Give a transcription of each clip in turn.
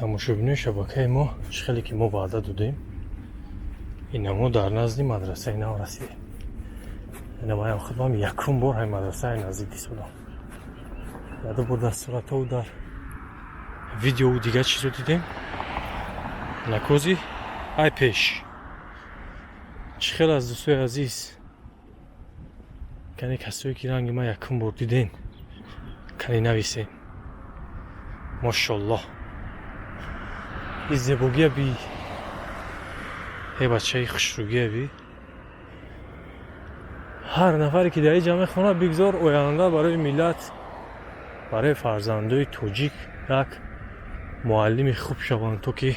Тамошобинои шабакаи мо, чӣ хеле ки мо ваъда додем, ина мо дар назди мадрасаи нав расидем. Ина маям худам якум бор ҳамин мадрасаи наздик дисодам. Яду бор дар суратҳову дар видеову дигар чизо дидем. Накози ай пеш чӣ хел аз, дӯстои азиз? Кани, касое ки ранги ман якум бор диден, кани нависен. Мошоллоҳ, и зебогия би, э бачаи хушрӯгия би. Ҳар нафаре ки дар ин ҷа мехонад, бигзор оянда барои миллат, барои фарзандои тоҷик як муаллими хуб шаванд, то ки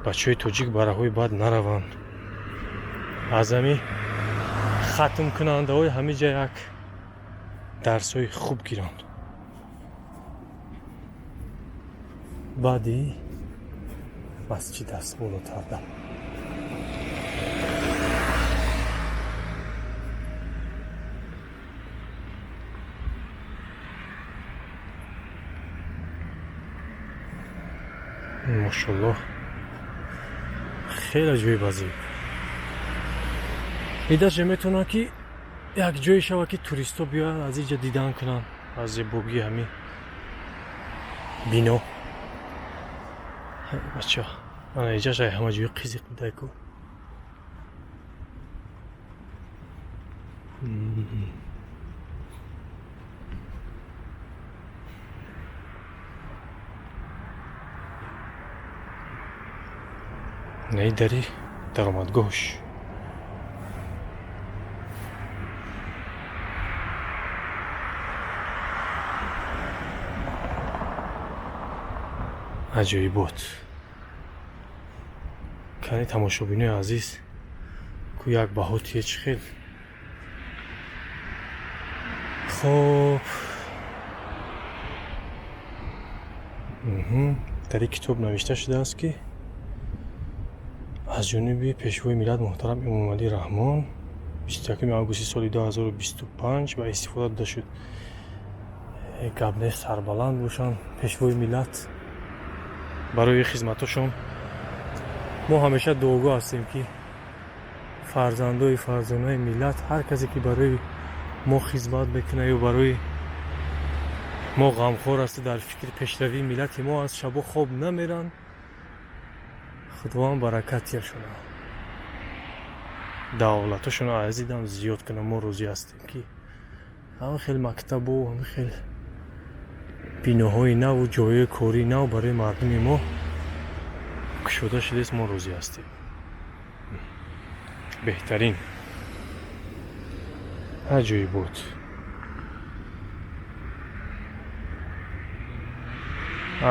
бачаҳои тоҷик ба раҳои бад нараванд. Аз ҳами хатмкунандаҳои ҳамин ҷа як дарсҳои хуб гиранд. Баъди масҷид аст болотарда. Мошаллоҳ, хеле ҷои базеб. Идаҷа метавонад, ки як ҷое шавад, ки туристҳо биёянд, аз инҷа дидан кунанд аз зебогии ҳамин бино. Бача, ана иҷаша ҳама ҷои қизиқ будай-ку. Наи дари даромадгоҳш. Аҷоибот. Кани, тамошобинои азиз, ку як баҳо тие, чӣ хел? Хоб, дар ин китоб навишта шудааст, ки аз ҷониби Пешвои миллат муҳтарам Эмомалӣ Раҳмон 21 августи соли 2025 ба истифода дода шуд. Гап нест, сарбаланд бошанд Пешвои миллат барои хизматошон. Мо ҳамеша дуогӯ ҳастем, ки фарзандои фарзонаи миллат, ҳар касе ки барои мо хизмат мекунад ё барои мо ғамхор асту дар фикри пешравии миллати мо аст, шабо хоб намеранд, Худованд баракатияшона, давлатошона азидам зиёд кунад. Мо розӣ ҳастем, ки ҳама хел мактабу ҳама хел биноҳои наву ҷойҳои кории нав барои мардуми мо кушода шудааст. Мо розӣ ҳастем. Беҳтарин аҷоибот.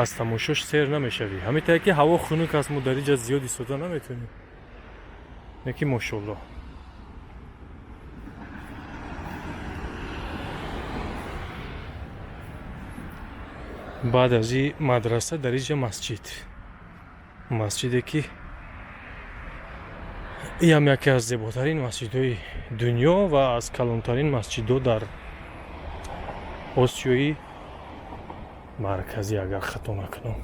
Аз тамошош сер намешавӣ. Ҳамин тае ки ҳаво хунук аст, мо дар инҷа зиёд истода наметавонем, лекин мошоллоҳ. Баъд аз ин мадраса дар инҷа масҷид, масҷиде ки иам яке аз зеботарин масҷидҳои дунё ва аз калонтарин масҷидҳо дар Осиёи Марказӣ, агар хато накунам.